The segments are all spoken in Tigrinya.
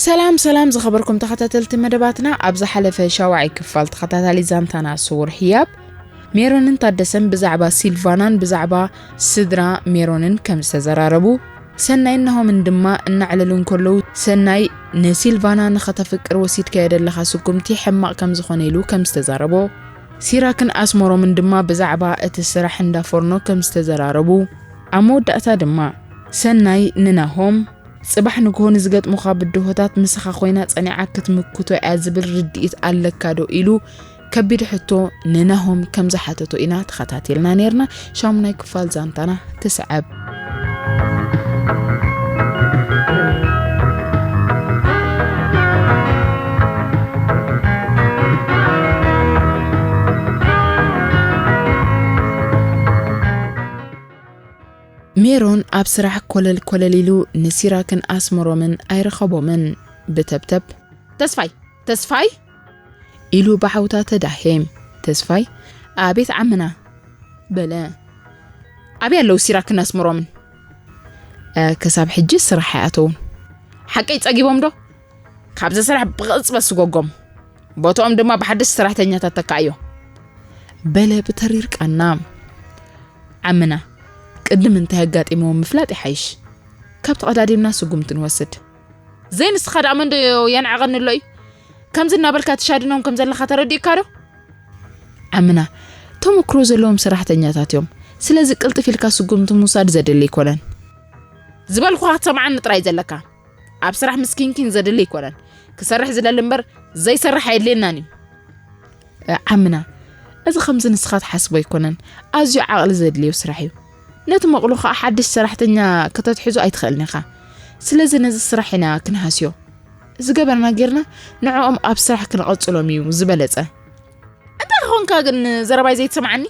ሰላም ሰላም ዝኸበርኩም ተኸታተልቲ መደባትና፣ ኣብ ዝሓለፈ ሻውዓይ ክፋል ተኸታታሊ ዛንታና ስውር ህያብ፣ ሜሮንን ታደሰን ብዛዕባ ሲልቫናን ብዛዕባ ስድራ ሜሮንን ከም ዝተዘራረቡ፣ ሰናይን ናሆምን ድማ እናዕለሉ እንከለዉ፣ ሰናይ ንሲልቫና ንኸተፍቅር ወሲድካዮ ዘለኻ ስጉምቲ ሕማቕ ከም ዝኾነ ኢሉ ከም ዝተዛረቦ፣ ሲራክን ኣስመሮምን ድማ ብዛዕባ እቲ ስራሕ እንዳ ፎርኖ ከም ዝተዘራረቡ፣ ኣብ መወዳእታ ድማ ሰናይ ንናሆም፣ ጽባሕ ንግሆ ንዝገጥሙኻ ብድሆታት ምሳኻ ኮይና ጸኒዓ ክትምክቶ እያ ዝብል ርድኢት ኣለካ ዶ? ኢሉ ከቢድ ሕቶ ንናሆም ከም ዝሓተቶ ኢና ተኸታቲልና ነይርና። ሻሙናይ ክፋል ዛንታና ትስዕብ። ሜሮን ኣብ ስራሕ ኮለል ኮለል ኢሉ ንሲራክን ኣስመሮምን ኣይረኸቦምን። ብተብተብ፣ "ተስፋይ! ተስፋይ!" ኢሉ ብዓውታ ተዳሄ። ተስፋይ፣ "ኣቤት ዓምና!" በለ። "ኣበይ ኣለዉ ሲራክን ኣስመሮምን?" "እ፣ ክሳብ ሕጂ ስራሕ ኣይኣተዉን።" "ሓቀይ ጸጊቦም ዶ? ካብዚ ስራሕ ብቕጽበት ስጎጎም። ቦትኦም ድማ ብሓደሽቲ ሰራሕተኛታት ተካኣዮ።" በለ ብተሪር ቃና። "ዓምና፣ ቅድም እንታይ ኣጋጢምዎም ምፍላጥ ይሓይሽ። ካብ ተቐዳዲምና ስጉምቲ ንወስድ። ዘይንስኻ ደኣ መን ዶ የንዕቐኒ ኣሎ እዩ? ከምዚ እናበልካ ትሻድኖም ከም ዘለኻ ተረዲእካ ዶ?" "ዓምና፣ ተመክሮ ዘለዎም ሰራሕተኛታት እዮም። ስለዚ ቅልጥፍ ኢልካ ስጉምቲ ምውሳድ ዘድሊ ኣይኮነን። ዝበልኩኻ ክትሰምዓኒ ጥራይ ዘለካ። ኣብ ስራሕ ምስኪንኪን ዘድሊ ኣይኮነን። ክሰርሕ ዝደሊ እምበር ዘይሰርሕ ኣየድልየናን እዩ።" "እ፣ ዓምና፣ እዚ ከምዚ ንስኻ ትሓስቦ ኣይኮነን። ኣዝዩ ዓቕሊ ዘድልዮ ስራሕ እዩ። ነቲ መቕሎ ኸኣ ሓድሽ ሰራሕተኛ ከተትሕዞ ኣይትኽእልን ኢኻ። ስለዚ ነዚ ስራሕ ኢና ክንሃስዮ። ዝገበርና ጌርና ንዕኦም ኣብ ስራሕ ክንቐጽሎም እዩ ዝበለጸ።" "እንታይ ኾንካ ግን ዘረባይ ዘይትሰምዓኒ?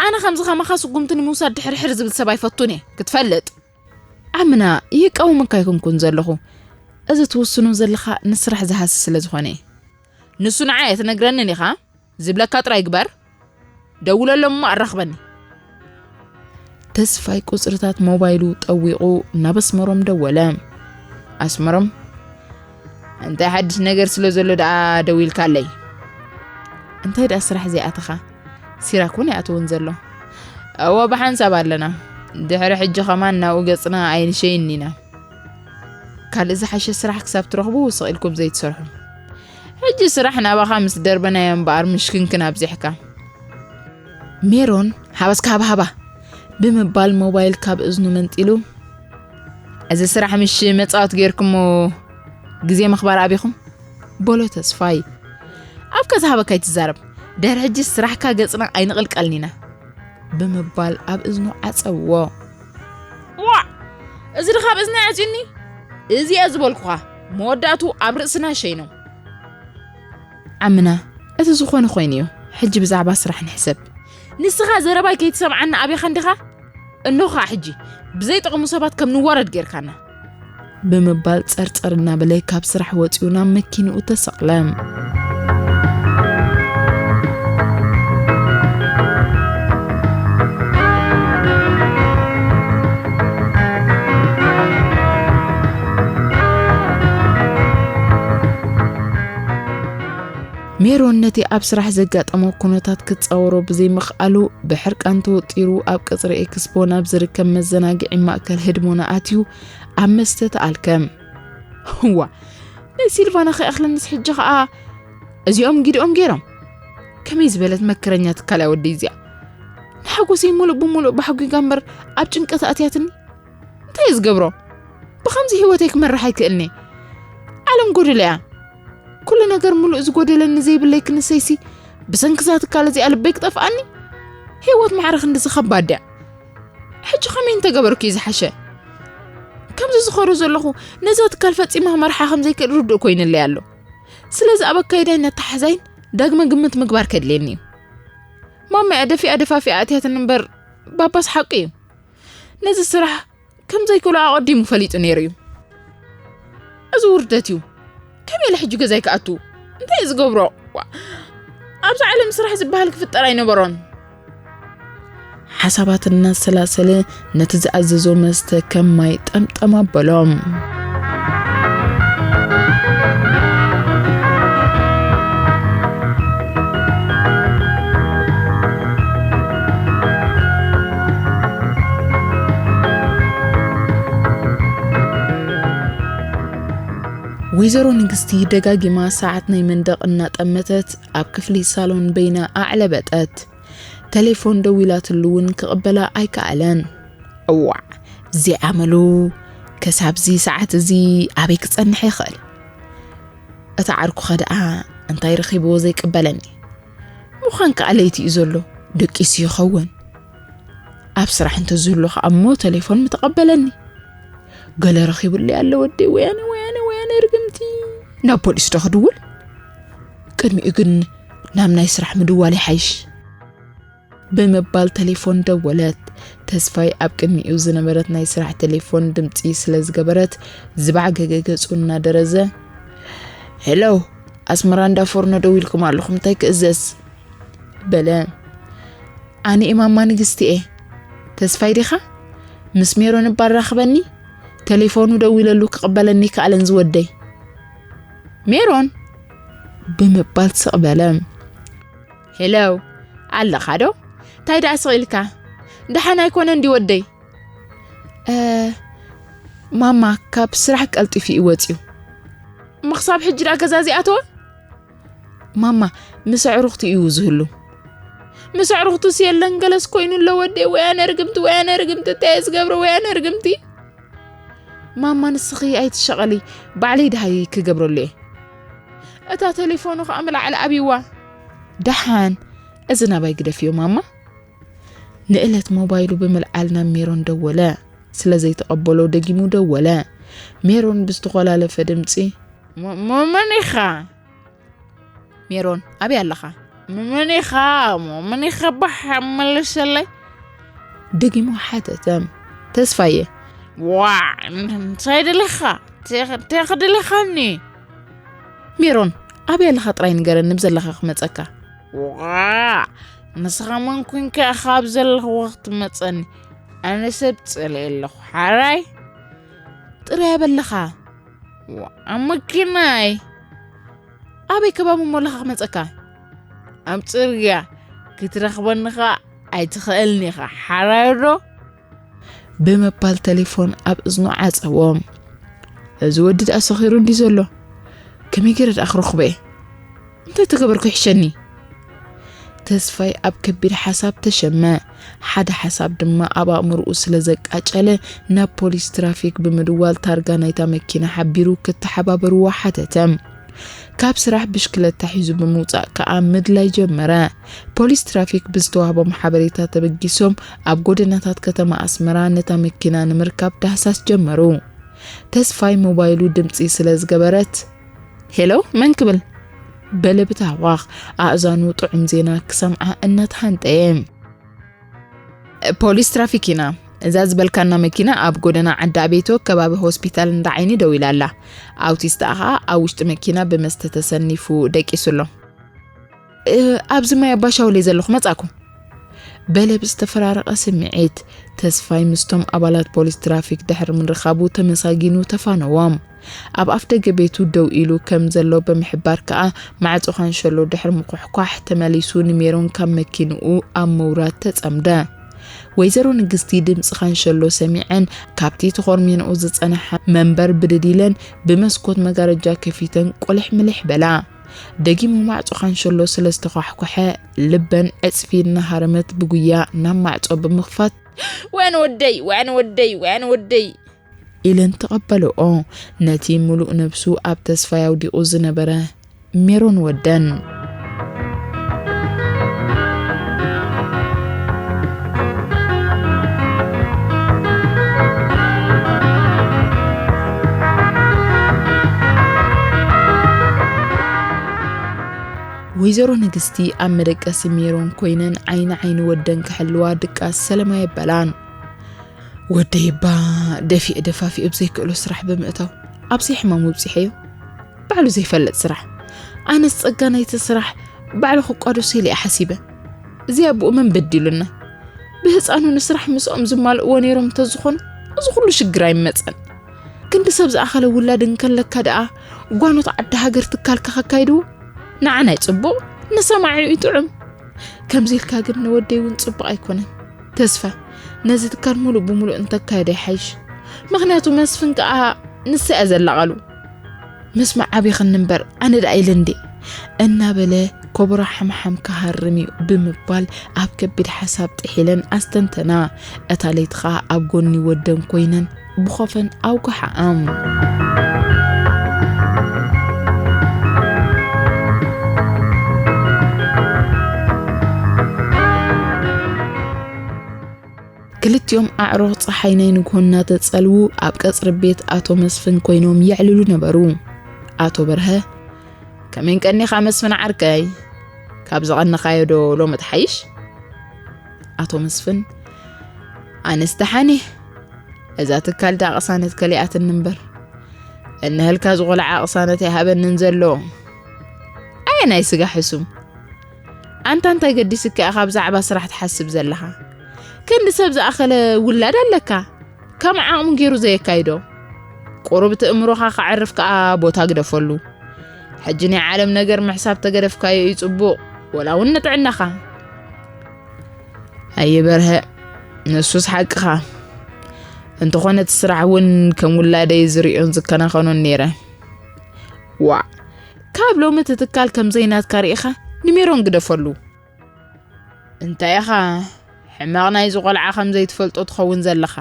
ኣነ ከምዚ ኸማኻ ስጉምቲ ንምውሳድ ድሕርሕር ዝብል ሰብ ኣይፈቱን እየ፣ ክትፈልጥ።" "ዓምና፣ ይቃወመካ ኣይኮንኩን ዘለኹ። እዚ ትውስኖ ዘለኻ ንስራሕ ዝሃሲ ስለ ዝኾነ እዩ። ንሱ ንዓይ ኣይትነግረንን ኢኻ? ዝብለካ ጥራይ ግበር። ደውለሎም እሞ ኣራኽበኒ።" ተስፋይ ቁጽርታት ሞባይሉ ጠዊቑ ናብ ኣስመሮም ደወለ። ኣስመሮም፣ "እንታይ ሓድሽ ነገር ስለ ዘሎ ደኣ ደዊልካለይ?" "እንታይ ደኣ ስራሕ ዘይኣተኻ? ሲራክ እውን ኣይኣተውን ዘሎ። እወ፣ ብሓንሳብ ኣለና። ድሕሪ ሕጂ ኸማን ናብኡ ገጽና ኣይንሸይን ኢና። ካልእ ዝሓሸ ስራሕ ክሳብ ትረኽቡ ስቕ ኢልኩም ዘይትሰርሑ። ሕጂ ስራሕ ናባኻ ምስ ደርበናዮ እምበኣር ምሽክንክን ኣብዚሕካ።" ሜሮን፣ "ሃባስካ ሃባ ሃባ!" ብምባል ሞባይል ካብ እዝኑ መንጢሉ፣ "እዚ ስራሕ ምሽ መጻወት ጌርኩሞ ግዜ ምኽባር ኣቢኹም?" በሎ ተስፋይ። "ኣፍካ ዝሃበካ ኣይትዛረብ። ድሕሪ ሕጂ ስራሕካ ገጽና ኣይንቕልቀልን ኢና።" ብምባል ኣብ እዝኑ ዓጸዎ። "ዋዕ! እዚ ድኻ ኣብ እዝኒ ዓጽዩኒ? እዚ እየ ዝበልኩኻ፣ መወዳእቱ ኣብ ርእስና ሸይኖም።" "ዓምና፣ እቲ ዝኾነ ኮይኑ እዩ። ሕጂ ብዛዕባ ስራሕ ንሕሰብ። ንስኻ ዘረባይ ከይትሰምዓኒ ኣቢኻ እንዲኻ? እንሆ ኸኣ ሕጂ ብዘይጠቕሙ ሰባት ከም ንዋረድ ጌርካና።" ብምባል ጸርጸር እናበለ ካብ ስራሕ ወጺኡ ናብ መኪንኡ ተሰቕለ። ሜሮን ነቲ ኣብ ስራሕ ዘጋጠሞ ኩነታት ክጻወሮ ብዘይምኽኣሉ፣ ብሕርቃን ተወጢሩ ኣብ ቀጽሪ ኤክስፖ ናብ ዝርከብ መዘናግዒ ማእከል ህድሞና ኣትዩ ኣብ መስተ ተኣልከ። "እዋ፣ ናይ ሲልቫና ከይኣኽለንስ ሕጂ ኸኣ እዚኦም ጊድኦም ገይሮም። ከመይ ዝበለት መከረኛ ትካል እያ ወደይ እዚኣ። ንሓጎሰይ ሙሉእ ብሙሉእ ብሓጒጋ እምበር ኣብ ጭንቀት ኣእትያትኒ። እንታይ እየ ዝገብሮ? ብኸምዚ ህይወተይ ክመርሕ ኣይክእልኒ። ዓለም ጎደሎ እያ። ኩሉ ነገር ሙሉእ ዝጎደለኒ ዘይብለይ ክንሰይሲ፣ ብሰንኪ እዛ ትካል እዚኣ ልበይ ክጠፍኣኒ? ህይወት ማዕረ ክንድዚ ከባድ ድያ? ሕጂ ከመይ እንተገበርኩ እዩ ዝሓሸ? ከምዚ ዝኸዶ ዘለኹ፣ ነዛ ትካል ፈጺመ ክመርሓ ከም ዘይክእል ርዱእ ኮይኑለይ ኣሎ። ስለዚ ኣብ ኣካይዳይን ኣተሓሕዛይን ዳግመ ግምት ምግባር ከድልየኒ እዩ። ማማ እያ ደፊኣ ደፋፊኣ ኣእትያትኒ እምበር፣ ባባስ ሓቂ እዩ። ነዚ ስራሕ ከም ዘይክእሎ ኣቐዲሙ ፈሊጡ ነይሩ እዩ። እዚ ውርደት እዩ። ከመይ ኢለ ሕጂ ገዛይ ክኣቱ? እንታይ እዩ ዝገብሮ? ዋ፣ ኣብዚ ዓለም ስራሕ ዝበሃል ክፍጠር ኣይነበሮን። ሓሳባት እናሰላሰለ ነቲ ዝኣዘዞ መስተ ከም ማይ ጠምጠም ኣበሎ። ወይዘሮ ንግስቲ ደጋጊማ ሰዓት ናይ መንደቕ እናጠመተት ኣብ ክፍሊ ሳሎን በይና ኣዕለበጠት። ቴሌፎን ደዊላትሉ እውን ክቕበላ ኣይከኣለን። እዋዕ፣ እዚ ኣመሉ ክሳብዚ ሰዓት እዚ ኣበይ ክጸንሕ ይኽእል? እቲ ዓርኩኸ ደኣ እንታይ ረኺብዎ ዘይቅበለኒ? ምዃን ከኣ ለይቲ እዩ ዘሎ፣ ደቂሱ ይኸውን። ኣብ ስራሕ እንተዝህሉ ከኣ እሞ ቴሌፎን ምተቐበለኒ። ገለ ረኺቡለይ ኣሎ ወደይ፣ ወያነ፣ ወያነ፣ ወያነ ርግምቲ። ናብ ፖሊስ ዶ ክድውል? ቅድሚኡ ግን ናብ ናይ ስራሕ ምድዋል ይሓይሽ። ብምባል ቴሌፎን ደወለት። ተስፋይ ኣብ ቅድሚኡ ዝነበረት ናይ ስራሕ ቴሌፎን ድምጺ ስለ ዝገበረት፣ ዝባዕገገ ገጹ እናደረዘ፣ "ሄሎ፣ ኣስመራ እንዳ ፎርኖ ደዊልኩም ኣለኹም፣ እንታይ ክእዘዝ?" በለ። "ኣነ እየ ማማ ንግስቲ እየ። ተስፋይ ዲኻ? ምስ ሜሮን እባ ኣራኽበኒ፣ ቴሌፎኑ ደዊለሉ ክቕበለኒ ከኣለን ዝወደይ። ሜሮን?" ብምባል ስቕ በለ። "ሄሎ፣ ኣለኻ ዶ? እንታይ ደኣ ስቕ ኢልካ? ደሓን ኣይኮነን ድዩ ወደይ?" "እ፣ ማማ፣ ካብ ስራሕ ቀልጢፉ እዩ ወጺኡ። እሞ ክሳብ ሕጂ ደኣ ገዛ ዘይኣተወ?" "ማማ፣ ምስ ኣዕሩኽቱ እዩ ዝህሉ። ምስ ኣዕሩኽቱስ የለን፣ ገለስ ኮይኑ ኣሎ ወደይ። ወያነ ርግምቲ፣ ወያነ ርግምቲ፣ እንታይ እየ ዝገብሮ? ወያነ ርግምቲ። ማማ፣ ንስኺ ኣይትሸቐሊ፣ ባዕለይ ደሃይ ክገብረሉ እየ። እታ ቴሌፎኑ ኸኣ ምልዓል ኣብይዋ። ደሓን፣ እዚ ናባይ ግደፍዮ ማማ." ንእለት ሞባይሉ ብምልዓል ናብ ሜሮን ደወለ። ስለ ዘይተቐበሎ ደጊሙ ደወለ። ሜሮን ብዝተኾላለፈ ድምጺ፣ "ሞ-፣ ሞ-፣ መን ኢኻ?" ሜሮን፣ ኣበይ ኣለኻ? "ም-፣ መን ኢኻ? ሞ-፣ መን ኢኻ? ባሕ፣ መልሰለይ!" ደጊሙ ሓተተ። "ተስፋየ!" "ዋዕ፣ እንታይ ደሊኻ? ቴኽ-፣ ቴኽ ደሊኻኒ?" "ሜሮን፣ ኣበይ ኣለኻ ጥራይ ንገረኒ፣ ብዘለኻ ክመጸካ።" "ዋዕ፣ ንስኻ መን ኮንካ ኢኻ ኣብ ዘለኽዎ ክትመጸኒ? ኣነ ሰብ ጸልየ ኣለኹ፣ ሓራይ?" "ጥራይ ኣበለኻ?" "ዋ፣ ኣብ መኪናይ!" "ኣበይ ከባቢ እሞ ኣለኻ ክመጸካ?" "ኣብ ጽርግያ፣ ክትረኽበኒ ኸኣ ኣይትኽእልን ኢኻ፣ ሓራይ ዶ?" ብምባል ቴሌፎን ኣብ እዝኑ ዓጸዎ። "እዚ ወዲ ደኣ ሰኺሩ እንዲ ዘሎ፣ ከመይ ገይረ ደኣ ክረኽቦ እየ? እንታይ ተገበርኩ ይሕሸኒ?" ተስፋይ ኣብ ከቢድ ሓሳብ ተሸመ። ሓደ ሓሳብ ድማ ኣብ ኣእምሮኡ ስለ ዘቃጨለ፣ ናብ ፖሊስ ትራፊክ ብምድዋል ታርጋ ናይታ መኪና ሓቢሩ ክተሓባበርዎ ሓተተ። ካብ ስራሕ ብሽክለታ ሒዙ ብምውጻእ ከኣ ምድላይ ጀመረ። ፖሊስ ትራፊክ ብዝተዋህቦም ሓበሬታ ተበጊሶም፣ ኣብ ጎደናታት ከተማ ኣስመራ ነታ መኪና ንምርካብ ዳህሳስ ጀመሩ። ተስፋይ ሞባይሉ ድምጺ ስለ ዝገበረት፣ "ሄሎ፣ መን ክብል?" በለ ብታህዋኽ፣ ኣእዛኑ ጥዑም ዜና ክሰምዓ እናተሃንጠየ። "ፖሊስ ትራፊክ ኢና። እዛ ዝበልካና መኪና ኣብ ጎደና ዓዲ ኣቤቶ፣ ከባቢ ሆስፒታል እንዳ ዓይኒ ደው ኢላ ኣላ። ኣውቲስታ ኸኣ ኣብ ውሽጢ መኪና ብመስተ ተሰኒፉ ደቂሱ ኣሎ። እ፣ ኣብዚ ማይ ኣባሻውለይ ዘለኹ መጻእኩ።" በለ ብዝተፈራረቐ ስምዒት። ተስፋይ ምስቶም ኣባላት ፖሊስ ትራፊክ ድሕሪ ምርኻቡ ተመሳጊኑ ተፋነዎም። ኣብ ኣፍ ደገ ቤቱ ደው ኢሉ ከም ዘሎ ብምሕባር ከኣ፣ ማዕጾ ካንሸሎ ድሕሪ ምኹሕኳሕ ተመሊሱ ንሜሮን ካብ መኪንኡ ኣብ ምውራድ ተጸምደ። ወይዘሮ ንግስቲ ድምጺ ካንሸሎ ሰሚዐን፣ ካብቲ ተኾርሚንኦ ዝጸንሓ መንበር ብድድ ኢለን ብመስኮት መጋረጃ ከፊተን ቁልሕ ምልሕ በላ። ደጊሙ ማዕጾ ካንሸሎ ስለ ዝተኳሕኮሐ፣ ልበን ዕጽፊ እናሃረመት ብጉያ ናብ ማዕጾ ብምኽፋት፣ "ወያነ ወደይ፣ ወያነ ወደይ፣ ወያነ ወደይ!" ኢለን ተቐበልኦ። ነቲ ምሉእ ነብሱ ኣብ ተስፋይ ኣውዲቑ ዝነበረ ሜሮን ወደን። ወይዘሮ ንግስቲ ኣብ መደቀሲ ሜሮን ኮይነን ዓይኒ ዓይኒ ወደን ክሕልዋ ድቃስ ሰለማ የበላን። ወደይ እባ ደፊእ ደፋፊእ ብዘይክእሎ ስራሕ ብምእታው ኣብዚ ሕማም ውብፂሐዮ። ባዕሉ ዘይፈልጥ ስራሕ። ኣነስ ጸጋ ናይቲ ስራሕ ባዕሉ ክቋደሶ ኢለ እየ ሓሲበ። እዚ ኣቦኡ መን በዲሉና? ብህፃኑ ንስራሕ ምስኦም ዝማልእዎ ነይሮም እንተዝኾኑ፣ እዚ ኩሉ ሽግር ኣይመፀን። ክንዲ ሰብ ዝኣኸለ ውላድ እንከለካ ደኣ ጓኖት ዓዲ ሃገር ትካልካ ከካይድዎ ንዓና ይፅቡቕ፣ ንሰማዒ ይጥዑም። ከምዚ ኢልካ ግን ንወደይ እውን ፅቡቕ ኣይኮነን። ተስፋ፣ ነዚ ትካል ሙሉእ ብሙሉእ እንተካየደ ይሓይሽ። ምኽንያቱ መስፍን ከኣ ንሳ እያ ዘላቓሉ። ምስማዕ ኣቢኽኒ እምበር ኣነ ደኣ ኢለ እንዴ እናበለ ኮቦሮ ሓምሓም ክሃርም እዩ ብምባል ኣብ ከቢድ ሓሳብ ጥሒለን ኣስተንተና። እታ ለይቲ ኸኣ ኣብ ጎኒ ወደን ኮይነን ብኾፈን ኣውግሓኣም። ክልቲኦም ኣዕሩኽ ጸሓይ ናይ ንግሆ እናተጸልዉ ኣብ ቀጽሪ ቤት ኣቶ መስፍን ኮይኖም የዕልሉ ነበሩ። ኣቶ በርሀ፣ "ከመይ ቀኒኻ መስፍን ዓርከይ? ካብ ዝቐነኻዮ ዶ ሎሚ ትሓይሽ?" ኣቶ መስፍን፣ "ኣነስ ደሓን እየ። እዛ ትካል ደኣ ቅሳነት ከሊኣትኒ እምበር፣ እንሀልካ ዝቖልዓ ቅሳነት ኣይሃበንን ዘሎ። ኣየናይ ስጋ ሕሱም? ኣንታ እንታይ ገዲስካ ኢኻ ብዛዕባ ስራሕ ትሓስብ ዘለኻ? ክንዲ ሰብ ዝኣኸለ ውላድ ኣለካ። ከም ዓቕሙ ገይሩ ዘየካይዶ? ቁሩብ እቲ እምሮኻ ከዕርፍ ከኣ ቦታ ግደፈሉ። ሕጂ ናይ ዓለም ነገር ምሕሳብ ተገደፍካዮ እዩ ጽቡቕ፣ ወላ እውን ንጥዕናኻ." "ኣየ በርሀ፣ ንሱስ ሓቅኻ። እንተኾነ እቲ ስራሕ እውን ከም ውላደይ ዝርእዮን ዝከናኸኖን ነይረ። ዋዕ፣ ካብ ሎሚ እቲ ትካል ከም ዘይናትካ ርኢኻ ንሜሮን ግደፈሉ። እንታይ ኢኻ ሕማቕ ናይዚ ቆልዓ ከም ዘይትፈልጦ ትኸውን ዘለኻ?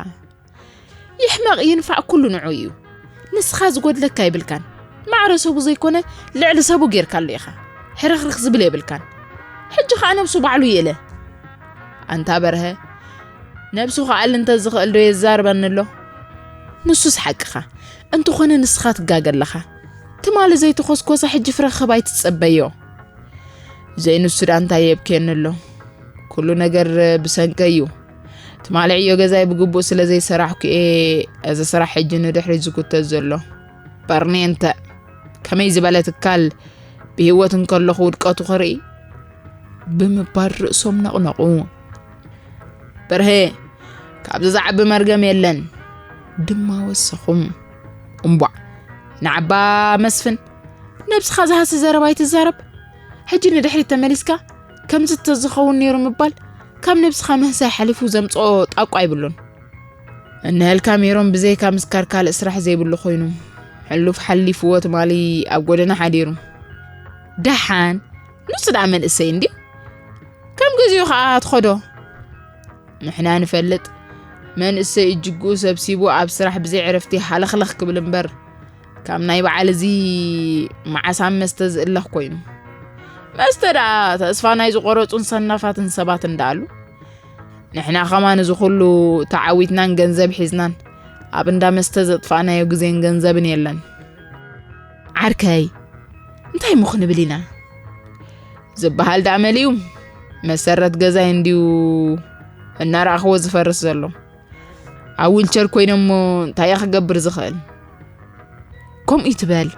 ይሕመቕ ይንፋዕ ኩሉ ንዑ እዩ። ንስኻ ዝጎድለካ የብልካን። ማዕረ ሰቡ ዘይኮነ ልዕሊ ሰቡ ጌርካሉ ኢኻ። ሕርኽርኽ ዝብል የብልካን። ሕጂ ኸኣ ነብሱ ባዕሉ ይእለ። ኣንታ በርሀ፣ ነብሱ ክኣሊ እንተ ዝኽእል ዶ የዛርበኒ ኣሎ? ንሱስ ሓቅኻ። እንተኾነ ንስኻ ትጋገ ኣለኻ። ትማሊ ዘይተኾስኮሰ ሕጂ ፍረ ክህብ ኣይትጸበዮ። ዘይንሱ ደኣ እንታይ የብክየኒ ኣሎ? ኩሉ ነገር ብሰንከይ እዩ። ትማሊ ዕዮ ገዛይ ብግቡእ ስለ ዘይሰራሕኩ እየ እዚ ስራሕ ሕጂ ንድሕሪት ዝጉተት ዘሎ። በርኔንተ፣ ከመይ ዝበለ ትካል ብህይወት እንከለኹ ውድቀቱ ክርኢ?" ብምባል ርእሶም ነቕነቑ። "በርሄ፣ ካብዚ ዝዓቢ መርገም የለን" ድማ ወሰኹ። እምቧዕ፣ ንዓባ መስፍን፣ ነብስኻ ዝሃሲ ዘረባ ኣይትዛረብ። ሕጂ ንድሕሪት ተመሊስካ፣ ከምዚ ተዝኸውን ነይሩ ምባል፣ ካብ ነብስኻ ምህሳይ ሓሊፉ ዘምጽኦ ጣቋ ኣይብሉን። እንሀልካ ሜሮን ብዘይካ ምስካር ካልእ ስራሕ ዘይብሉ ኮይኑ፣ ሕሉፍ ሓሊፍዎ ትማሊ ኣብ ጎደና ሓዲሩ። ደሓን፣ ንሱ ደኣ መንእሰይ እንድዩ። ከም ግዚኡ ኸኣ ትኸዶ። ንሕና ንፈልጥ፣ መንእሰይ እጅግኡ ሰብሲቡ ኣብ ስራሕ ብዘይ ዕረፍቲ ሃለኽለኽ ክብል እምበር፣ ካብ ናይ በዓል እዚ መዓስ ኣብ መስተ ዝእለኽ ኮይኑ። መስተ ደኣ ተስፋ ናይ ዝቖረጹን ሰናፋትን ሰባት እንዳኣሉ፣ ንሕና ከማን እዚ ኩሉ ተዓዊትናን ገንዘብ ሒዝናን ኣብ እንዳ መስተ ዘጥፋእናዮ ግዜን ገንዘብን የለን። ዓርከይ፣ እንታይ እሞ ክንብል ኢና? ዝበሃል ደኣ መሊኡ መሰረት ገዛይ እንድዩ እናረኣኽዎ ዝፈርስ ዘሎ። ኣብ ዊልቸር ኮይነ እሞ እንታይ እየ ክገብር ዝኽእል? ከምኡ ይትበል።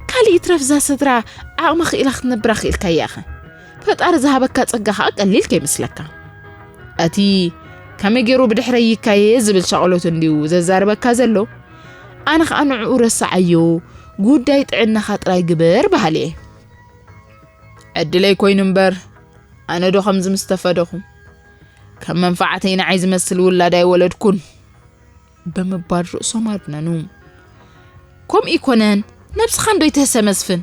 ካልእ ይትረፍ እዛ ስድራ ዓቕሚ ክኢላ ክትነብራ ክኢልካያ ኢኻ። ፈጣሪ ዝሃበካ ጸጋ ኸኣ ቀሊል ከይመስለካ። እቲ ከመይ ገይሩ ብድሕረይ ይካየ ዝብል ሻቕሎት እንድዩ ዘዛርበካ ዘሎ። ኣነ ኸኣ ንዕኡ ረስዓዮ፣ ጉዳይ ጥዕናኻ ጥራይ ግበር በሃሊ እየ። ዕድለይ ኮይኑ እምበር፣ ኣነ ዶ ከምዚ ምስ ተፈደኹ? ከም መንፋዓተይ ንዓይ ዝመስል ውላድ ኣይወለድኩን። ብምባል ርእሶም ኣድነኑ። ከምኡ ይኮነን፣ ነብስኻ እንዶ ይትህሰ መስፍን።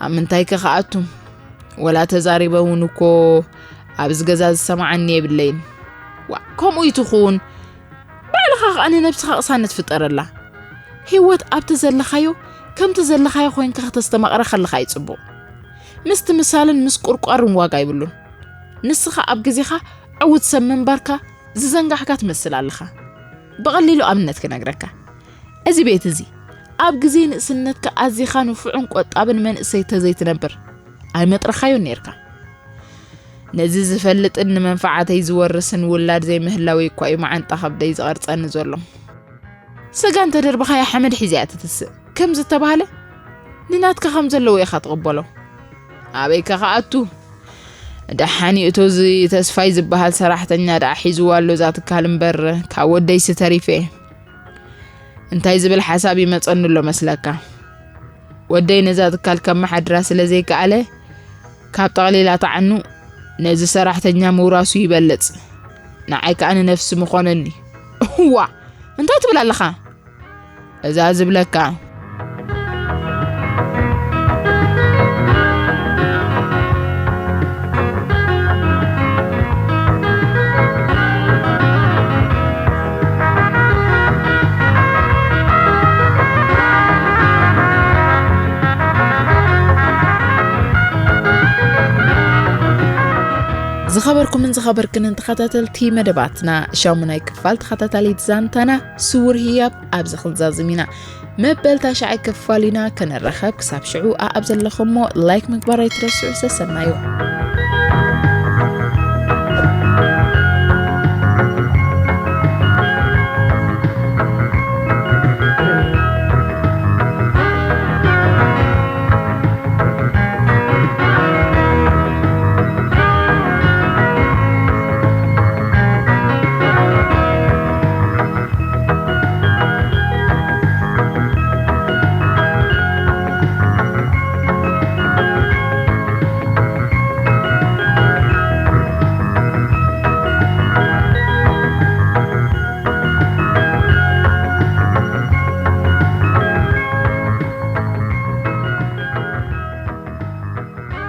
ኣብ ምንታይ ከ ከኣቱ? ወላ ተዛሪበ እውን እኮ ኣብዚ ገዛ ዝሰማዓኒ የብለይን። ዋ፣ ከምኡ ይትኹን። ባዕልኻ ከኣ ንነብስኻ ቅሳነት ፍጠረላ። ህይወት ኣብቲ ዘለኻዮ፣ ከምቲ ዘለኻዮ ኮይንካ ከተስተማቕራ ከለኻ እዩ ጽቡቕ። ምስ ትምሳልን ምስ ቁርቋርን ዋጋ ይብሉን። ንስኻ ኣብ ግዜኻ ዕዉት ሰብ ምንባርካ ዝዘንጋሕካ ትመስል ኣለኻ። ብቐሊሉ ኣብነት ክነግረካ። እዚ ቤት እዚ ኣብ ግዜ ንእስነትካ ኣዚኻ ንፉዕን ቆጣብን መንእሰይ ተዘይትነብር ኣይመጥረኻዮን ኔርካ። ነዚ ዝፈልጥን ንመንፈዓተይ ዝወርስን ውላድ ዘይምህላወይ እኳ እዩ መዓንጣ ከብደይ ዝቐርጸኒ ዘሎ። ስጋ እንተደርብኻያ ሓመድ ሒዛ እያ ትትስእ ከም ዝተባህለ፣ ንናትካ ከም ዘለዎ ኢኻ ትቕበሎ። ኣበይ ከ ከኣቱ? ደሓን እዩ እቶ እዚ ተስፋይ ዝበሃል ሰራሕተኛ ደኣ ሒዝዋ ኣሎ እዛ ትካል እምበር፣ ካብ ወደይሲ ተሪፈ። እንታይ ዝብል ሓሳብ ይመጸኒ ኣሎ መስለካ? ወደይ ነዛ ትካል ከመሓድራ ስለ ዘይከኣለ፣ ካብ ጠቕሊላ ተዓኑ ነዚ ሰራሕተኛ ምውራሱ ይበልጽ። ንዓይ ከኣ ንነፍሲ ምኾነኒ። እዋ፣ እንታይ ትብል ኣለኻ? እዛ ዝብለካ። ዝኸበርኩምን ዝኸበርክንን ተኸታተልቲ መደባትና፣ ሻሙናይ ክፋል ተኸታታሊት ዛንታና ስውር ህያብ ኣብዚ ክንዛዝም ኢና። መበል ታሽዓይ ክፋል ኢና ከነራኸብ። ክሳብ ሽዑ ኣኣብ ዘለኹሞ ላይክ ምግባር ኣይትረስዑ። ሰሰናዩ።